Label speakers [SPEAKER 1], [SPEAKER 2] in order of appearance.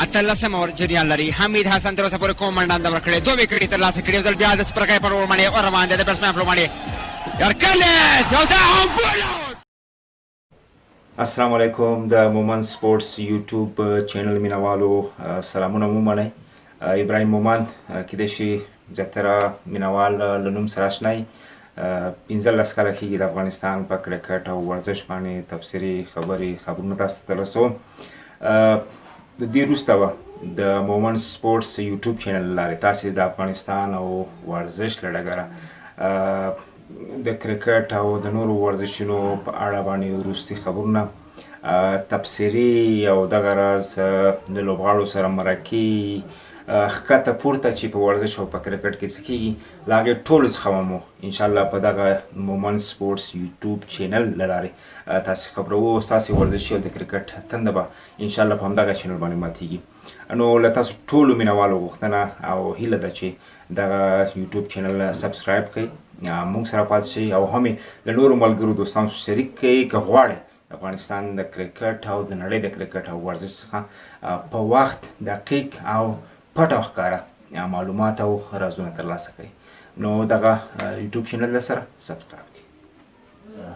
[SPEAKER 1] اتلسم اور جریان لري. حمید حسن تر اوسه پورې کومه منډه نه ده ورکړې، دوه ویکټې ترلاسه کړې. یو ځل بیا د سپرغۍ پر اور باندې ور روان دی، د بیټسمن پر باندې یارکلت، او دا هم بول اوټ.
[SPEAKER 2] السلام علیکم، د مومند سپورټس یوټیوب چینل مینوالو سلامونه مو منئ. ابراهیم مومند کیدای شي زیاتره مینوال له نوم سره آشنا وي. 15 کاله کېږي د افغانستان په کرکټ او ورزش باندې تبصرې، خبرې، خبرونه تاسو ته رسوم. د دې وروسته به د مومند سپورټس یوټیوب چینل له لارې تاسې د افغانستان او ورزش له ډګره د کرکټ او د نورو ورزشونو په اړه باندې وروستي خبرونه، تبصرې او دغه راز د لوبغاړو سره مرکې، ښکته پورته چې په ورزش او په کرکټ کې څه کېږي، له هغې ټولو څخه به مو انشاءالله په دغه مومند سپورټس یوټیوب چینل له لارې تاسې خبروو. ستاسې ورزشي او د کرکټ تنده به انشاءالله په همدغه چینل باندې ماتېږي. نو له تاسو ټولو مینوالو غوښتنه او هیله ده چې دغه یوټیوب چینل سبسکرایب کړئ، موږ سره پاتې شئ او هم یې له نورو ملګرو دوستانو سره شریک کړئ که غواړئ د افغانستان د کرکټ او د نړۍ د کرکټ او ورزش څخه په وخت دقیق او پټ او ښکاره معلومات او رازونه ترلاسه کړئ. نو دغه یوټیوب چینل سره سبسکرایب کړئ.